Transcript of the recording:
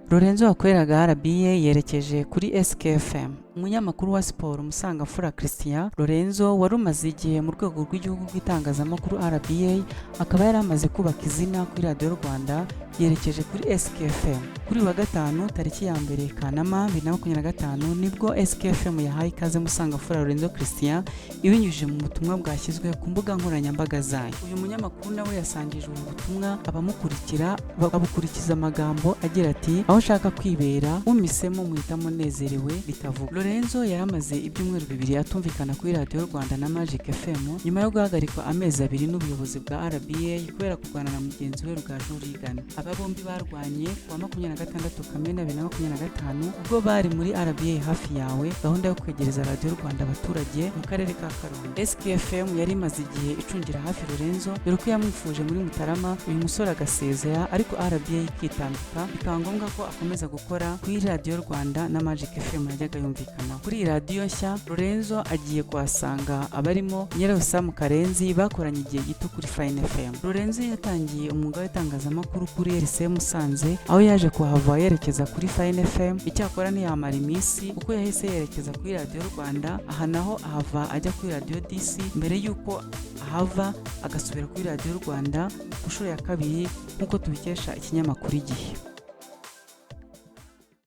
Lorenzo wakoreraga RBA yerekeje kuri SKFM. Umunyamakuru wa siporo Musangamfura Christian Lorenzo wari umaze igihe mu rwego rw'igihugu rw'itangazamakuru RBA, akaba yari amaze kubaka izina kuri Radiyo Rwanda, yerekeje kuri SKFM. Kuri uyu wa gatanu, tariki ya 1 Kanama 2025, nibwo SKFM yahaye ikaze Musangamfura Lorenzo Christian ibinyujije mu butumwa bwashyizwe ku mbuga nkoranyambaga zayo. Uyu munyamakuru nawe yasangije ubu butumwa abamukurikira, babukurikiza amagambo agira ati: "Aho nshaka kwibera, umisemo muhitamo nezerewe bitavuga." Lorenzo yari amaze ibyumweru 2 atumvikana kuri Radiyo Rwanda na Magic FM, nyuma yo guhagarikwa amezi 2 n'ubuyobozi bwa RBA kubera kurwana na mugenzi we Rugaju Reagan. Aba bombi barwanye ku wa 26 Kamena 2025, ubwo bari muri RBA Hafi Yawe, gahunda yo kwegereza Radiyo Rwanda abaturage mu karere ka Karongi. SKFM yari imaze igihe icungira hafi Lorenzo, dore ko yamwifuje muri Mutarama, uyu musore agasezera, ariko RBA ikitambika, bikaba ngombwa ko akomeza gukora kuri Radiyo Rwanda na Magic FM yajyaga yumvikanaho. Kuri iyi radiyo nshya, Lorenzo agiye kuhasanga abarimo Nyirarusamu Karenzi bakoranye igihe gito kuri Fine FM. Lorenzo yatangiye umwuga w'itangazamakuru kuri RC Musanze, aho yaje kuhava yerekeza kuri Fine FM. Icyakora ntiyamara iminsi, kuko yahise yerekeza kuri Radiyo Rwanda, aha naho ahava ajya kuri Radiyo DC, mbere y'uko ahava agasubira kuri Radiyo Rwanda ku nshuro ya kabiri, nk'uko tubikesha ikinyamakuru Igihe.